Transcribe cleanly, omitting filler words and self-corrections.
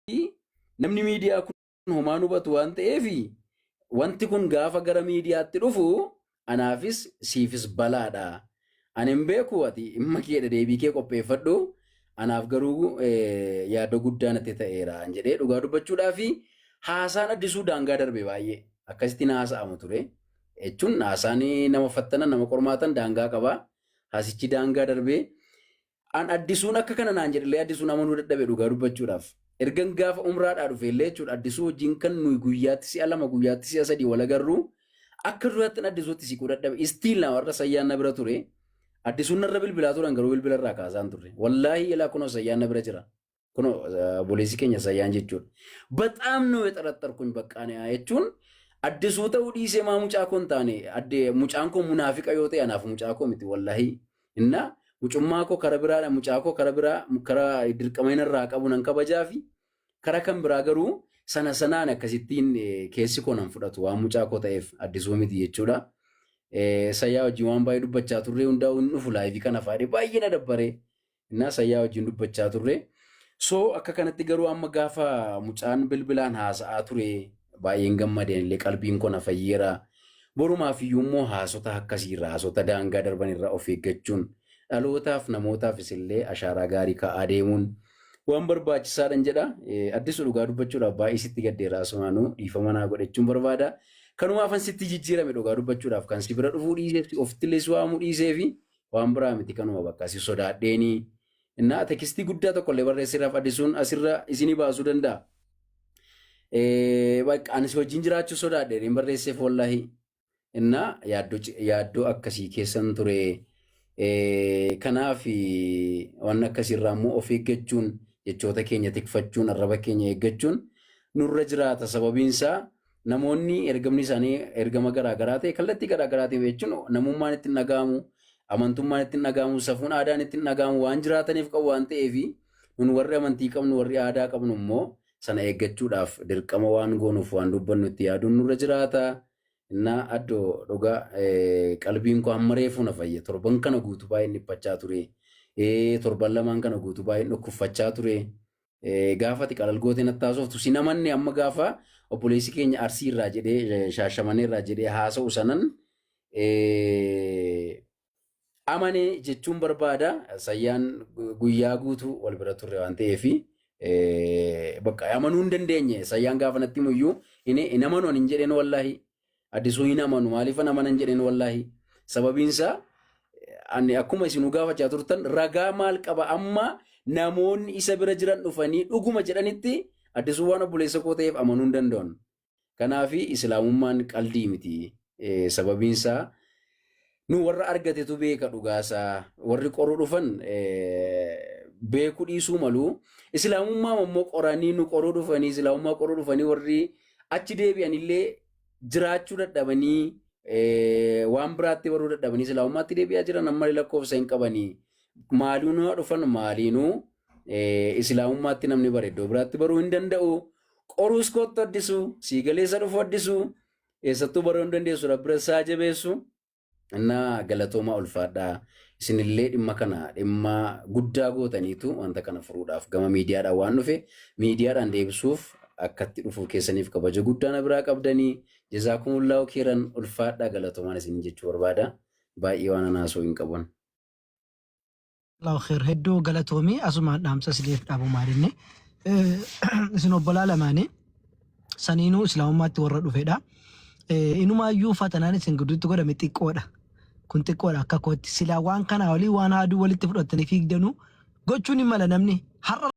Namni miidiyaa kun homaan hubatu waan ta'eef, wanti kun gaafa gara miidiyaatti dhufu anaafis siifis balaadha. Ani hin beeku, ati dhimma keedha, deebii kee qopheeffadhu. Anaaf garuu yaada guddaa natti ta'eera jedhee. Dhugaa dubbachuudhaa fi haasaan Addisuu daangaa darbe baay'ee akkasitti haasa'amu ture. Jechuun haasaan nama fattanan, nama qormaatan daangaa qaba. Haasichi daangaa darbee an Addisuun akka kana naan jedhillee Addisuun amanuu dadhabe, dhugaa dubbachuudhaaf. Ergan gaafa umraadhaa dhufe illee jechuudha, Addisuu wajjin kan nuyi guyyaatti si'a lama, guyyaatti si'a sadii wal agarru, akka duraatti Addisuutti siquu dadhabe. Still na warra Sayyaan na bira ture. Addisuun narra bilbilaa turan, garuu bilbila irraa kaasaan turre. Wallaahi ilaa kunoo Sayyaan na bira jira. Kunoo obboleessi keenya Sayyaan jechuudha. በጣም ነው የጠረጠርኩኝ በቃ jechuun Addisuu ta'uu dhiisee maa mucaa koo hin taane, addee mucaan koo munaafiqa yoo ta'e anaaf mucaa koo miti wallaahi. Inna mucummaa koo kara biraadha, mucaa koo kara biraa, kara dirqama irraa qabu nan kabajaa fi kara kan biraa garuu sana sanaan akkasittiin keessi koo nan fudhatu, waan mucaa koo ta'eef Addisuu miti jechuudha. Sayyaa wajjin waan baay'ee dubbachaa turre, hundaa'uu hin dhufu live kana faadhe baay'ee na dabbaree. Innaa Sayyaa wajjin dubbachaa turre. So akka kanatti garuu amma gaafa mucaan bilbilaan haasa'aa ture baay'een gammadeen illee, qalbiin koo na fayyeera. Borumaaf iyyuu immoo haasota akkasiirraa, haasota daangaa darban irraa of eeggachuun, dhalootaaf namootaafis illee ashaaraa gaarii kaa'aa deemuun waan barbaachisaadhan jedha. Addisuu, dhugaa dubbachuudhaaf baay'ee sitti gaddeera, asumaanuu dhiifama naa godhachuun barbaada. Kanumaafan sitti jijjiirame, dhugaa dubbachuudhaaf kan si bira dhufuu dhiisee, ofittillee si waamuu dhiisee fi waan biraa miti, kanuma bakka si sodaadheenii. Innaa text guddaa tokko illee barreesseeraaf, Addisuun asirra isinii baasuu danda'a. Bakka ani si wajjin jiraachuu sodaadhe hin barreesseef wallaahi. Innaa yaaddoo akkasii keessan ture. Kanaaf waan akkasiirraa immoo of eeggachuun, jechoota keenya tikfachuun, arraba keenya eeggachuun nurra jiraata. Sababiin isaa namoonni ergamni isaanii ergama garaa garaa ta'e, kallattii garaa garaatiin jechuun namummaan ittiin dhaga'amu, amantummaan ittiin dhaga'amu, safuun aadaan ittiin dhaga'amu waan jiraataniif qabu waan ta'eef, nun warri amantii qabnu, warri aadaa qabnu immoo sana eeggachuudhaaf dirqama waan goonuuf waan dubbannu itti yaaduun nurra jiraata. Innaa addoo, dhugaa qalbiin koo hamma reefuu na fayya. Torban kana guutuu baay'een dhiphachaa ture. Torban lamaan kana guutuu baay'een dhukkubfachaa ture. Gaafa ati qalal gootee natti haasoftu si namanne, amma gaafa obboleessi keenya Arsii irraa jedhee, Shaashamanee irraa jedhee haasa'u sanan amane jechuun barbaada. Sayyaan guyyaa guutuu wal bira turre waan ta'eef bakka amanuu hin dandeenye. Sayyaan gaafa natti himuyyuu hin amanu ani hin jedheen wallaahi. Addisuu hin amanu, maaliifan amanan jedheen wallaahi. Sababiin isaa ani akkuma isinuu gaafachaa turtan ragaa maal qaba, amma namoonni isa bira jiran dhufanii dhuguma jedhanitti Addisuu waan obboleessa koo ta'eef amanuu hin danda'an. Kanaaf islaamummaan qaldii miti. Sababiin isaa nu warra argatetu beeka dhugaasaa, warri qoruu dhufan beekuu dhiisuu malu. Islaamummaa immoo qoranii nu qoruu dhufanii, islaamummaa qoruu dhufanii warri achi deebi'an illee jiraachuu dadhabanii, waan biraatti baruu dadhabanii islaamummaatti deebi'aa jiran amma lakkoofsa hin qabanii. Maaliinuu dhufan, maaliinuu islaamummaatti namni bare iddoo biraatti baruu hin danda'u. Qoruus kottu Addisuu, siigaleessa dhufu Addisuu, eessattuu baruu hin dandeessu, Rabbi isaa jabeessu. Innaa galatoomaa, ulfaadhaa. Isinillee dhimma kana dhimma guddaa gootaniitu wanta kana furuudhaaf gama miidiyaadhaan waan dhufe miidiyaadhaan deebisuuf akkatti dhufuu keessaniif kabaja guddaa na biraa qabdanii, جزاكم الله خيرا, ulfaadhaa, galatoomaan isin jechuu barbaada. Baay'ee waan anaasoo hin qaban. الله خير, hedduu galatoomii. Asumaan dhaamsa isiniif dhaabu maalinni isin obbolaa lamaanii saniinuu islaamummaatti warra dhufedha. Inumaayyuu fatanaan isin gidduutti godhame xiqqoodha. Kun xiqqoodha akka kootti. Silaa waan kanaa olii waan haaduu walitti fudhatanii fiigdanuu gochuun hin mala namni. Har'a